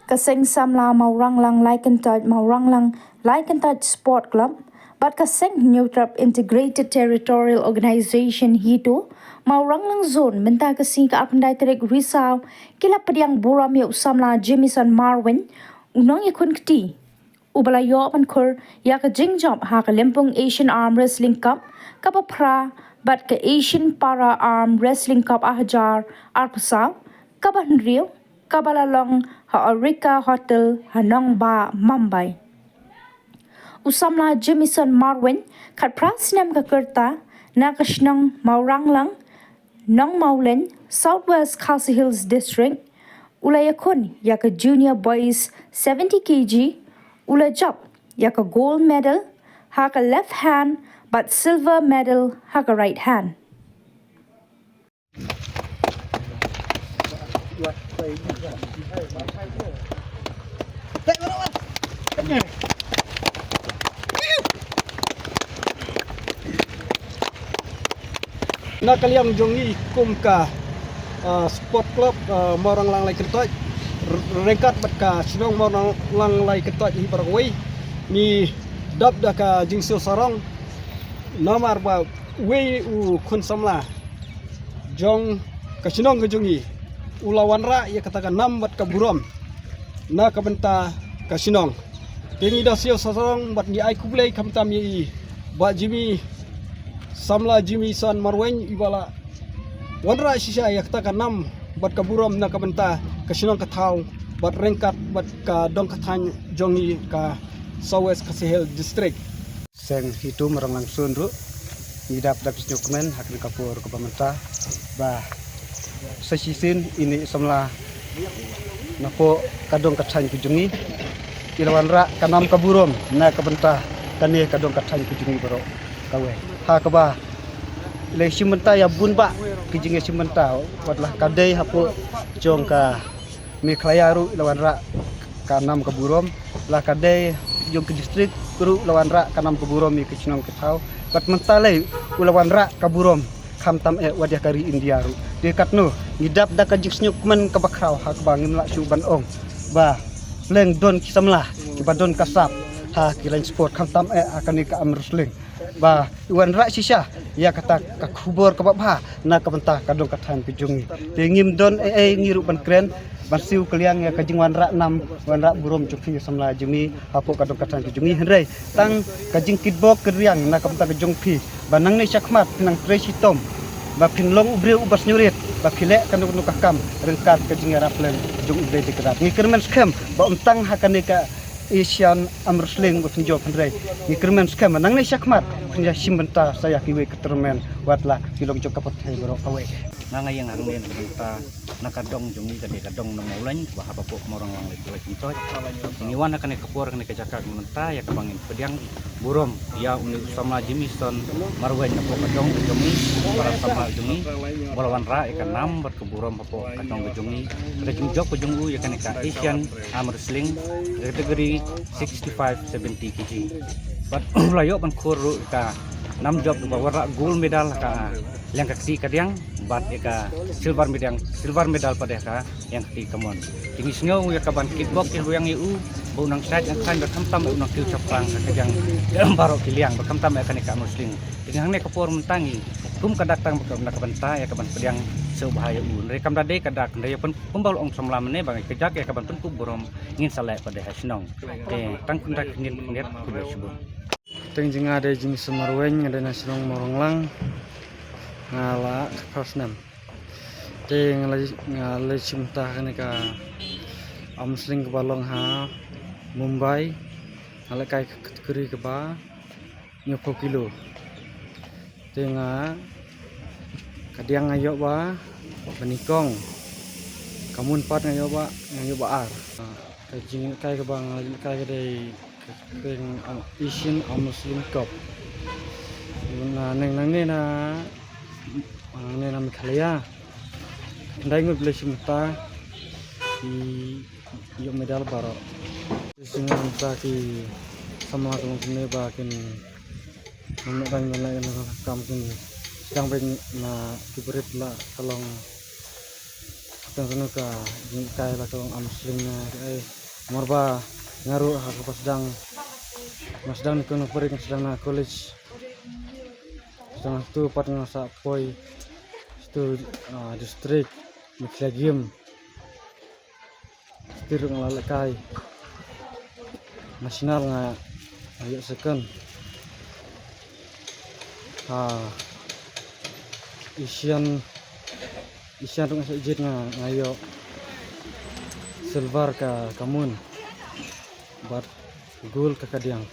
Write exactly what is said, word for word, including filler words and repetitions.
Ka seng samla Mawranglang Laikyntait, Mawranglang Laikyntait Sport Club, bad ka seng Hynñiewtrep Integrated Territorial Organization, HITO, Mawranglang Zone, mynta ka sngi ka arphew khyndai tarik Risaw, ki la pdiang burom ïa u samla Jimison Marwein, u nongïakhun kti uba la ïoh ban khur ïa ka jingjop ha ka lympung Asian Arm Wrestling Cup kaba phra bad ka Asian Para Arm Wrestling Cup ar hajar arphew saw kaba hynriew, kaba la long ha Aurika Hotel ha Nongbah, Mumbai. U samla Jimison Marwein, khatphra snem ka kyrta, na ka shnong Mawranglang, Nongmawlein, South West Khasi Hills District, u la ïakhun ïa ka Junior Boys seventy K G, u la jop ïa ka gold medal ha ka left hand bad silver medal ha ka right hand. Na ka liang jong ngi kum ka, ah, Sport Club, ah, Mawranglang Laikyntait, r-, ryngkat bad ka shnong Mawranglang Laikyntait hi baroh kawei, ngi dap da ka jingsiew sarong namar ba uwei u khun samla jong ka shnong ka jong ngi u la wanrah ïa kata ka nam bad ka burom na ka bynta ka shnong. Te ngi da siew sarong bad ngi ai khublei khamtam ïa i Bah Jimmy, samla Jimmy Son Marwein, iba la wanrah shisha ïa kata ka nam bad ka burom na ka bynta ka shnong ka thaw bad ryngkat bad ka dong ka thaiñ jong ngi ka South West Khasi Hills District. Seng HITO Mawranglang Zone ruh ngi dap da ka jingsngewkmen ha kane ka por kaba mynta ba sa shisien ine i samla napoh ka dong ka thaiñ ka jong ngi i la wanrah ka nam ka burom na ka bynta kane ka dong ka thaiñ ka jong ngi baroh kawei. Ha kaba i la shim bynta ïa bun bah ki jingïashim bynta, wat la ka dei hapoh jong ka Meghalaya ruh i la wanrah ka nam ka burom, la ka dei jong ka district ruh i la wanrah ka nam ka burom ïa ka shnong ka thaw. Bad mynta lei u la wanrah ka burom khamtam eh wat ïa ka ri India ruh. Dei katno ngi dap da ka jingsngewkmen kaba khraw ha kaba ngim lah shuh ban ong ba pleng don ki samla kiba don ka sap ha ki lain sport khamtam eh ha kane ka arm wrestling. Ba i wanrah shisha ïa kata ka khubor kaba bha na ka bynta ka dong ka thaiñ ka jong ngi. Te ngim don ei ei ngi ruh ban kren ban siew kylliang ïa ka jingwanrah nam wanrah burom jong phi samla jong ngi hapoh ka dong ka thaiñ ka jong ngi, hynrei tang ka jingkitbok kyrïang na ka bynta ka jong phi ba nangne shakhmat phin nang trei shitom ba phin long u briew uba sngewrit ba phi leh kano kano ka kam ryngkat ka jingïarap lem jong U Blei da kyrdan. Ngi kyrmen skhem ba ym tang ha kane ka Asian Arm Wrestling ba phin jop, hynrei ngi kyrmen skhem ba nangne shakhmat phin ïa shim bynta sa ïa kiwei ki tournament wat la ki long jong ka pyrthei baroh kawei. Nga nga ïeng hangne na ka bynta na ka dong jong ngi, ka dei ka dong Nongmawlein ba hap hapoh Mawranglang Laikyntait. Ngi wan ha kane ka por, kane ka jaka ka bynta ïa kaba ngin pdiang burom ïa une u samla Jimison Marwein hapoh ka dong ka jong ngi, para samla jong ngi ba la wanrah ïa ka nam bad ka burom hapoh ka dong ka jong ngi. Ka jingjop ka jong u ïa kane ka Asian Arm Wrestling category sixty-five seventy K G. Bad u la ïoh ban khur ruh ka nam jop ba wanrah gold medal ha ka liang ka kti ka diang bad ïa ka silver medal, silver medal pat ha ka liang ka kti kamon. Te ngi sngew ïa ka ban kitbok kitbok ïa u ba u nang shait nang khlaiñ bad khamtam u nang kiew shaphrang ha ka jong baroh ki liang bad khamtam ïa kane ka arm wrestling. Te ngi hangne ka por mynta ngi kum ka dak tang na ka bynta ïa ka ban pdiang sngewbha ïa u. Hynrei kam da dei ka dak, hynrei ïa pyn kumba u la ong samla mynne ba ngi kjak ïa ka ban pynkup burom ngin sa leh pat ha shnong. Te tang kumta khyndiat khyndiat, khublei shibun. Teng jong nga dei Jimison Marwein, nga dei na shnong Mawranglang. Nga la khatphra snem. Te nga la, nga la shim bynta ha kane ka arm wrestling kaba long ha Mumbai. Nga la kai ka category kaba hynñiewphew kilo. Te nga, ka diang nga ïoh ba, ba nyngkong. Ka mon pat nga ïoh ba, nga ïoh ba ar. Ka jingkai kaba nga kai ka dei ka kyrteng Asian Arm Wrestling Cup. Na neng nangne na, nangne na Meghalaya. Khyndai ngut ba la shim bynta ki ïoh medal baroh. Shisha mynta ki samla ka long kumne ba kin ym lah dang ïa la ïa la kam kin sdang beit na ki brit la ka long Tang kano ka jingkai la ka long am sling na ai. Morba nga ruh ha ka ba sdang. Nga sdang ni kono pori nga sdang na college. Sdang tu pat nga sa poi. Stu ah, district Mekhla Game. Stu ruh nga la kai. National nga ayok second. Ha Asian Asian ruh nga sa jit nga nga ayok silver ka kamun. But gold ka kadiang.